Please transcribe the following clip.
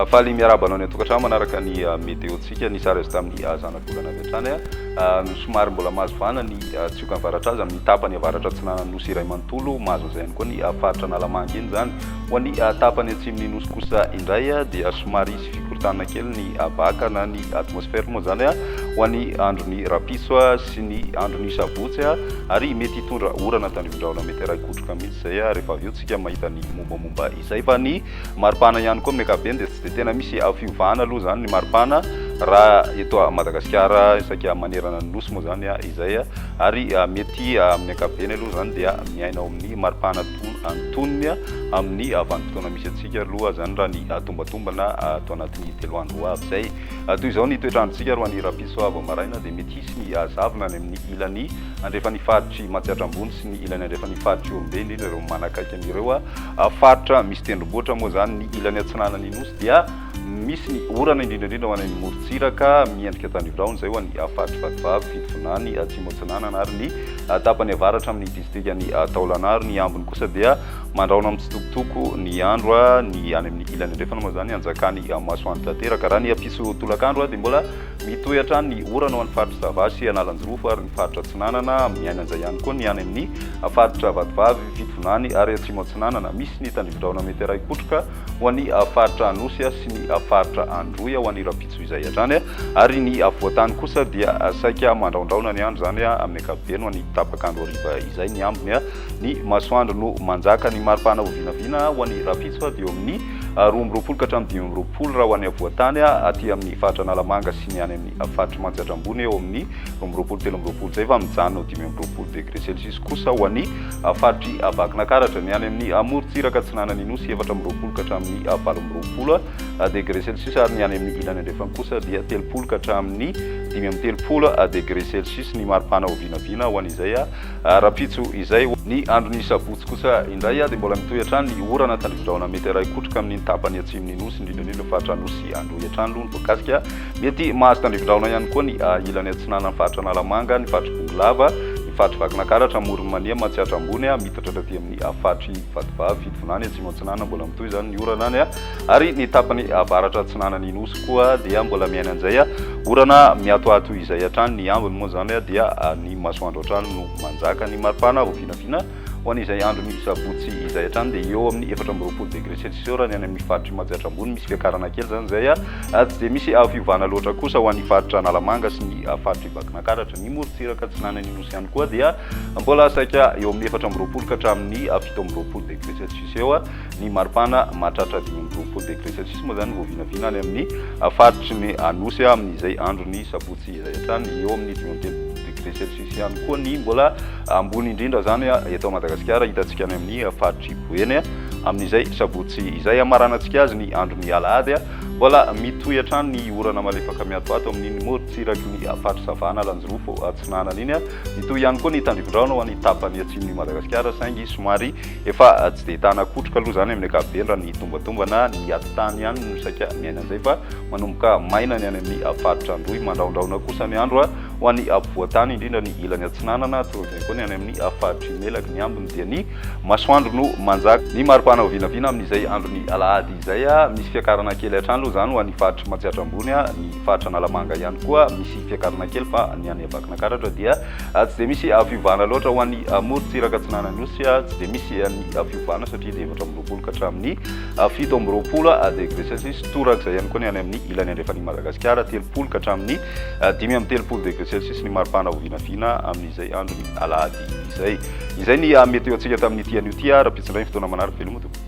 Faly miarahaba anao any an-tokantrano manaraka ny météo-ntsika. Ny sary azo tamin'ny zanabolana avy hatrany. Somary mbola mahazo vahana ny tsiokan'ny varatraza amin'ny tapany avaratra atsinanan'ny Nosy iray manontolo. Mahazo an'izay ihany koa ny faritra Analamanga iny izany. Ho an'ny tapany atsimon'ny Nosy kosa indray dia somary hisy fikorontanana kely ny habaka na ny atmosphère moa izany ho an'ny andron'ny rahampitso sy ny andron'ny sabotsy ary mety hitondra orana tandrifin-drahona mety harahi-kotroka mihitsy izay rehefa avy eo tsika mahita ny mombamomba izay. Fa ny maripana ihany koa amin'ny ankapobeny dia tsy dia tena misy fiovana aloha izany ny maripana raha eto Madagasikara saika manerana ny Nosy moa izany izay ary mety amin'ny ankapobeny aloha izany dia miaina ao amin'ny maripana antonony amin'ny vanim-potoana misy antsika aloha izany raha ny tombatombana ato anatin'ny 3 andro ho avy izay. Toy izao ny toetr'androntsika ry ho an'ny rahampitso vao maraina dia mety hisy ny zavona any amin'ny ilany andrefan'ny faritr'i Matsiatra Ambony sy ny ilany andrefan'ny faritr'i Ihorombe indrindra ireo manakaiky an'ireo faritra misy tendrombohitra moa izany. Ny ilany atsinanan'ny Nosy dia misy ny orana indrindra indrindra ho any amin'ny morontsiraka miendrika tandrivirahona izay ho an'ny faritr'i Vatovavy, Fitovinany, Atsimo Atsinanana ary ny tapany avaratra amin'ny distrikan'i Taolagnaro. Ny ambiny kosa dia mandrahona mitsitokotoko ny andro, ny any amin'ny ilany andrefana moa izany anjakan'ny masoandro tanteraka. Raha ny ampitso tolakandro dia mbola mitohy hatrany ny orana ho an'ny faritr'i Sava sy Analanjirofo ary ny faritra Atsinanana. Miaina an'izay ihany koa ny any amin'ny faritra Vatovavy, Fitovinany ary Atsimo Atsinanana. Misy ny tandrivindrahona mety harahi-kotroka ho an'ny faritra Anosy sy ny faritra Androy ho an'ny rahampitso izay hatrany. Ary ny afovoan-tany kosa dia saika mandrahondrahona ny andro izany amin'ny ankapobeny ho an'ny tapak'andro hariva izay. Ny ambiny ny masoandro no manjaka. Ny maripana ho vinavina ho an'ny rahampitso dia eo amin'ny 22 ka hatramin'ny 25 raha ho an'ny afovoan-tany aty amin'ny faritra Analamanga sy ny any amin'ny faritr'i Matsiatra Ambony eo amin'ny 22 23 izay fa mijanona ho 25 degré celsius kosa ho an'ny faritr'i Vakinakaratra. Ny any amin'ny morontsiraka atsinanan'ny Nosy 24 ka hatramin'ny 28 degré celsius ary ny any amin'ny ilany andrefana kosa dia 30 ka hatramin'ny 35 degré celsius ny maripana ho vinavina ho an'izay rahampitso izay. Ny andron'ny sabotsy kosa indray dia mbola mitohy hatrany ny orana tandrifindrahona mety harahi-kotroka amin'iny tapany atsimon'ny Nosy, indrindra indrindra faritra Anosy Androy hatrany aloha no voakasika. Mety mahazo tandrifindrahona ihany koa ny ilany atsinanan'ny faritra Analamanga, ny faritr'i Bongolava, ny faritr'i Vakinankaratra, Amoron'i Mania, Matsiatra Ambony, mitatra hatraty amin'ny faritr'i Vatovavy, Fitovinany, Atsimo Atsinanana, mbola mitohy izany ny orana any. Ary ny tapany avaratra atsinanan'ny Nosy koa dia mbola miaina an'izay orana miatoato izay hatrany. Ny ambiny moa izany dia ny masoandro hatrany no manjaka. Ny maripana vao vinavina ho an'izay andron'ny sabotsy izay hatrany dia eo amin'ny 24 degré celsius eo raha ny any amin'ny faritr'i Matsiatra Ambony. Misy fiakarana kely izany izay. Tsy dia misy fiovana loatra kosa ho an'ny faritra Analamanga sy ny faritr'i Vakinankaratra. Ny morontsiraka atsinanan'ny Nosy ihany koa dia mbola saika eo amin'ny 24 ka hatramin'ny 27 degré celsius eo. Ny maripana mahatratra 25 degré celsius moa izany vao vinavina any amin'ny faritry ny Anosy amin'izay andron'ny sabotsy izay hatrany. Eo amin'ny 35 degré celsius ihany koa ny mbola ambony indrindra izany eto Madagasikara hitantsika any amin'ny faritr'i Boeny amin'izay sabotsy izay. Hamaranantsika azy ny andron'ny alahady. Mbola mitohy hatrany ny orana malefaka miatoato amin'iny morontsiraky ny faritry Sava Analanjirofo Atsinanana iny. Mitohy ihany koa ny tandrifindrahona ho an'ny tapany atsimon'i Madagasikara saingy somary Efa tsy dia ahitana kotroka aloha izany amin'ny ankapobeny raha ny tombatombana, ny atitany ihany no saika miaina an'izay fa manomboka maina ny any amin'ny faritra Androy. Mandrahondrahona kosa ny andro ho an'ny afovoan-tany, indrindra ny ilany atsinanana, torak'izay koa ny any amin'ny faritr'i Melaky. Ny ambiny dia ny masoandro no manjaka. Ny maripana ho vinavina amin'izay andron'ny alahady izay, misy fiakarana kely hatrany aloha izany ho an'ny faritr'i Matsiatra Ambony, ny faritra Analamanga ihany koa misy fiakarana kely fa ny any Vakinankaratra dia Tsy dia misy fiovana loatra ho an'ny morontsiraka atsinanan'ny Nosy. Tsy dia misy ny fiovana satria dia 24 ka hatramin'ny 27 degré celsius. Torak'izay ihany koa ny any amin'ny ilany andrefan'i Madagasikara, 30 ka hatramin'ny 35 degré celsius ny maripana ho vinavina amin'izay andron'ny alahady izay. Izay ny météo antsika tamin'ity anio ity. Rahampitso indray ny fotoana manaraka. Veloma tompoko.